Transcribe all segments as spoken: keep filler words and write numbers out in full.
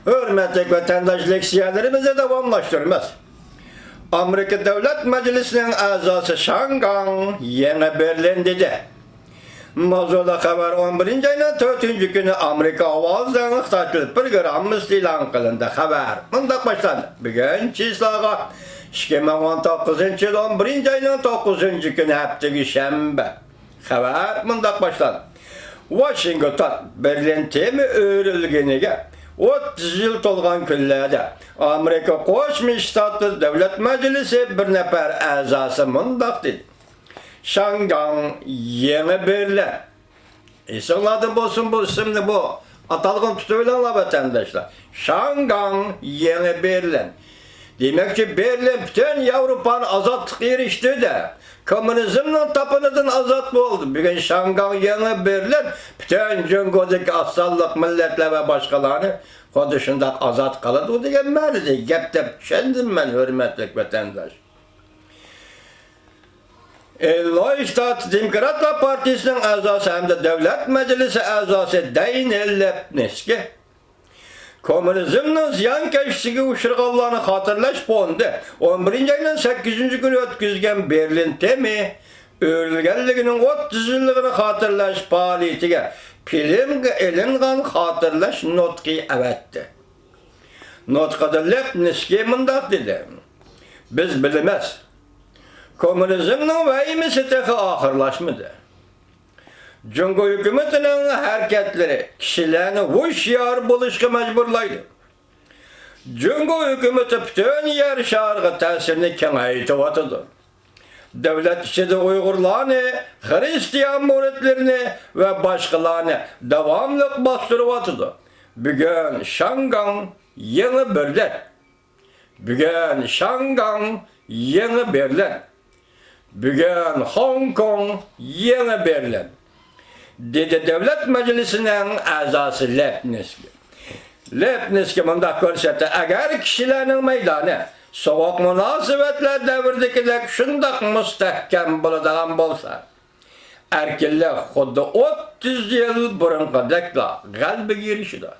ھۆرمەتلىك ۋەتەنداش، لېكسىيەلىرىمىزنى داۋاملاشتۇرىمىز. ئامېرىكا دۆلەت مەجلىسىنىڭ ئەزاسى شاڭگاڭ يېڭى بېرلىن دېدى. ماۋزۇلۇق خەۋەر: ئون بىرىنچى ئاينىڭ تۆتىنچى كۈنى ئامېرىكا ئاۋازىنىڭ خىتاي تىل پروگراممىسىدا ئېلان قىلىندى. خەۋەر مۇنداق باشلاندى: بۈگۈن چىسلاغا ئىككى مىڭ ئون توققۇزىنچى يىل ئون بىرىنچى ئاينىڭ توققۇزىنچى كۈنى، ھەپتىگى شەنبە. خەۋەر مۇنداق باشلاندى: ۋاشىنگتون، بېرلىن تېمى ئۆرۈلگىنىگە ئوتتۇز يىل تولغان كۈنلەردە ئامېرىكا قوشما شتاتلىرى دۆلەت مەجلىسى بىر نەپەر ئەزاسى مۇنداق دېدى: شاڭگاڭ يېڭى بېرلىن. ئېسىڭلاردا بولسۇن، بۇ ئىسىمنى، بۇ ئاتالغۇنى تۇتۇۋېلىڭلار، ۋەتەنداشلار. شاڭگاڭ يېڭى بېرلىن. دېمەكچى، بېرلىن پۈتۈن ياۋروپانى ئازادلىققا ئېرىشتۈردى. كوممۇنىزمنىڭ تاپىنىدىن ئازاد بولدى. بۈگۈن شاڭگاڭ يېڭى بېرلىن پۈتۈن جۇڭگودىكى ئاز سانلىق مىللەتلەر ۋە باشقىلارنى خۇددى شۇنداق ئازاد قىلىدۇ دېگەن مەنىدىكى گەپ دەپ چۈشەندىم مەن، ھۆرمەتلىك ۋەتەنداش. ئىللىنوي شتات دېموكراتلار پارتىيىسىنىڭ ئەزاسى ھەمدە دۆلەت مەجلىسى ئەزاسى دەينى لېپنىسكى كوممۇنىزمنىڭ زىيانكەشلىكىگە ئۇچرىغانلارنى خاتىرىلەش فوندى ئون بىرىنچى ئاينىڭ سەككىزىنچى كۈنى ئۆتكۈزگەن بېرلىن تېمى ئۆرۈلگەنلىكىنىڭ ئوتتۇز يىللىقىنى خاتىرىلەش پائالىيىتىگە فىلىمغا ئېلىنغان خاتىرىلەش نۇتقى ئەۋەتتى. نۇتقىدا لېپنىسكىي مۇنداق دېدى: بىز بىلىمىز، كوممۇنىزمنىڭ ۋەھىمىسى تېخى ئاخىرلاشمىدى. جۇڭگو ھۆكۈمىتىنىڭ ھەرىكەتلىرى كىشىلەرنى ھوشيار بولۇشقا مەجبۇرلايدۇ. جۇڭگو ھۆكۈمىتى پۈتۈن يەر شارىغا تەسىرىنى كېڭەيتىۋاتىدۇ. دۆلەت ئىچىدە ئۇيغۇرلارنى، خىرىستىيان مۇرىتلىرىنى ۋە باشقىلارنى داۋاملىق باستۇرۇۋاتىدۇ. بۈگۈن شاڭگاڭ يېڭى بېرلىن. بۈگۈن شاڭگاڭ يېڭى بېرلىن. بۈگۈن خوڭكوڭ يېڭى بېرلىن، دېدى دۆلەت مەجلىسىنىڭ ئەزاسى لېپنىسكى. لېپنىسكى مۇنداق كۆرسەتتى: ئەگەر كىشىلەرنىڭ مەيدانى سوغۇق مۇناسىۋەتلەر دەۋرىدىكىدەك شۇنداق مۇستەھكەم بولىدىغان بولسا، ئەركىنلىك خۇددى ئوتتۇز يىل بۇرۇنقىدەكلا غەلىبىگە ئېرىشىدۇ.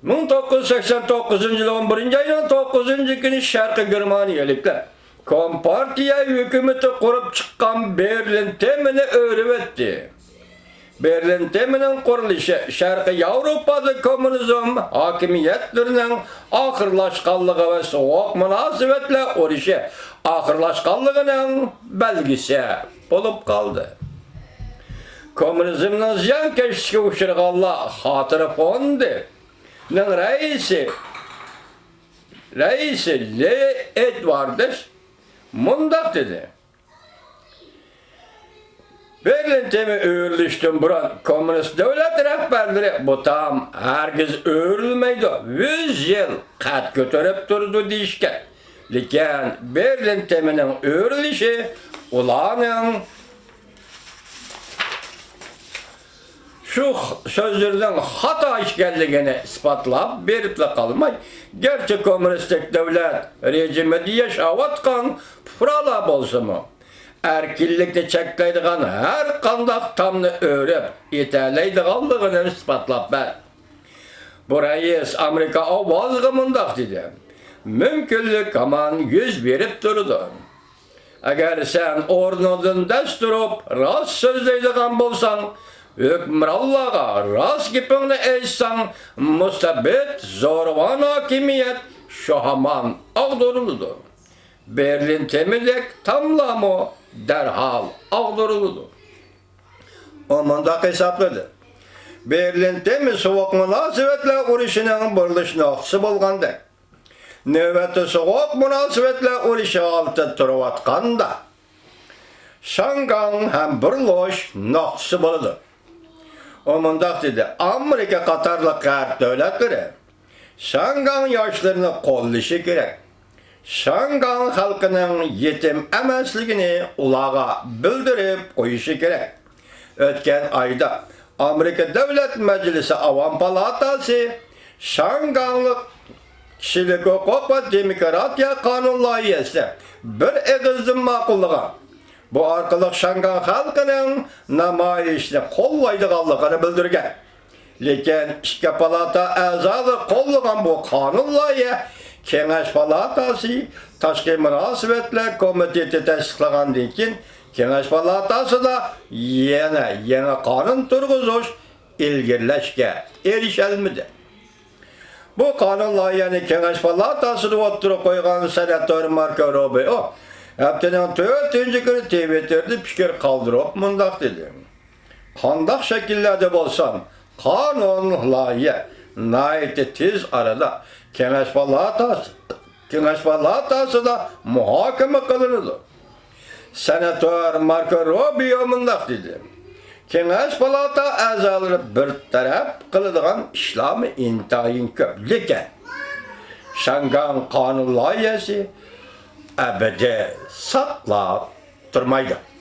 مىڭ توققۇز يۈز سەكسەن توققۇزىنچى يىل ئون بىرىنچى ئاينىڭ توققۇزىنچى كۈنى شەرقىي گېرمانىيەلىكلەر كومپارتىيە ھۆكۈمىتى قۇرۇپ چىققان بېرلىن تېمىنى ئۆرۈۋەتتى. بېرلىن تېمىنىڭ قۇرۇلۇشى شەرقىي ياۋروپادا كوممۇنىزم ھاكىمىيەتلىرىنىڭ ئاخىرلاشقانلىقى ۋە سوغۇق مۇناسىۋەتلەر ئۇرۇشى ئاخىرلاشقانلىقىنىڭ بەلگىسى بولۇپ قالدى. كوممۇنىزمنىڭ زىيانكەشلىكىگە ئۇچرىغانلار خاتىرە فوندىنىڭ رەئىسى، رەئىسى لې ئېدۋاردس مۇنداق دېدى: بېرلىن تېمى ئۆرۈلۈشتىن بۇرۇن كوممۇنىست دۆلەت رەھبەرلىرى بۇ تام ھەرگىز ئۆرۈلمەيدۇ، يۈز يىل قەد كۆتۈرۈپ تۇرىدۇ دېيىشكەن. لېكىن بېرلىن تېمىنىڭ ئۆرۈلۈشى ئۇلارنىڭ شۇ سۆزلىرىنىڭ خاتا ئىكەنلىكىنى ئىسپاتلاپ بېرىپلا قالماي، گەرچە كوممۇنىستىك دۆلەت رېجىمىدا ياشاۋاتقان پۇقرالار بولسىمۇ، ئەركىنلىكنى چەكلەيدىغان ھەر قانداق تامنى ئۆرۈپ يېتەلەيدىغانلىقىنى ئىسپاتلاپ بەردى. بۇ رەئىس ئامېرىكا ئاۋازىغا مۇنداق دېدى: مۇمكىنلىك ھامان يۈز بېرىپ تۇرىدۇ. ئەگەر سەن ئورنۇڭدىن دەس تۇرۇپ راست سۆزلەيدىغان بولساڭ، ھۆكۈمرانلارغا راست گېپىڭنى ئېيتساڭ، مۇستەبىت زورىۋان ھاكىمىيەت شۇ ھامان ئاغدۇرۇلىدۇ. بېرلىن تېمىدەك تاملارمۇ دەرھال ئاغدۇرۇلىدۇ. ئۇ مۇنداق ھېسابلىدى: بېرلىن تېمى سوغۇق مۇناسىۋەتلەر ئۇرۇشىنىڭ بۇرۇلۇش نۇقتىسى بولغاندەك، نۆۋەتتە سوغۇق مۇناسىۋەتلەر ئۇرۇشى ھالىتىدە تۇرۇۋاتقاندا، شاڭگاڭ ھەم بۇرۇلۇش نۇقتىسى بولىدۇ. ئۇ مۇنداق دېدى: ئامېرىكا قاتارلىق غەرب دۆلەتلىرى شاڭگاڭ ياشلىرىنى قوللىشى كېرەك. شاڭگاڭ خەلقىنىڭ يېتىم ئەمەسلىكىنى ئۇلارغا بىلدۈرۈپ قويۇشى كېرەك. ئۆتكەن ئايدا ئامېرىكا دۆلەت مەجلىسى ئاۋام پالاتاسى شاڭگاڭلىق كىشىلىك ھوقۇق ۋە دېموكراتىيە قانۇن لايىھەسىنى بىر ئېغىزدىن ماقۇللىغان. بۇ ئارقىلىق شاڭگاڭ خەلقىنىڭ نامايىشنى قوللايدىغانلىقىنى بىلدۈرگەن. لېكىن ئىككى پالاتا ئەزالىرى قوللىغان بۇ قانۇن لايىھە كېڭەش پالاتاسى تاشقى مۇناسىۋەتلەر كومىتېتى تەستىقلىغاندىن كېيىن، كېڭەش پالاتاسىدا يەنە يېڭى قانۇن تۇرغۇزۇش ئىلگىرىلەشكە ئېرىشەلمىدى. بۇ قانۇن لايىھەنى كېڭەش پالاتاسىدا ئوتتۇرىغا قويغان سېناتور ماركو روبىئو ھەپتىنىڭ تۆتىنچى كۈنى تىۋىتتېردا پىكىر قالدۇرۇپ مۇنداق دېدى: «قانداق شەكىللەردە بولسۇن، قانۇن لايىھە ناھايىتى تېز ئارىدا كېڭەش پالاتاسى، كېڭەش پالاتاسىدا مۇھاكىمە قىلىنىدۇ.» سېناتور ماركو روبىيو مۇنداق دېدى: «كېڭەش پالاتا ئەزالىرى بىر تەرەپ قىلىدىغان ئىشلارمۇ ئىنتايىن كۆپ، لېكىن شياڭگاڭ قانۇن لايىھەسى ئەبەدىي ساقلاپ تۇرمايدۇ.»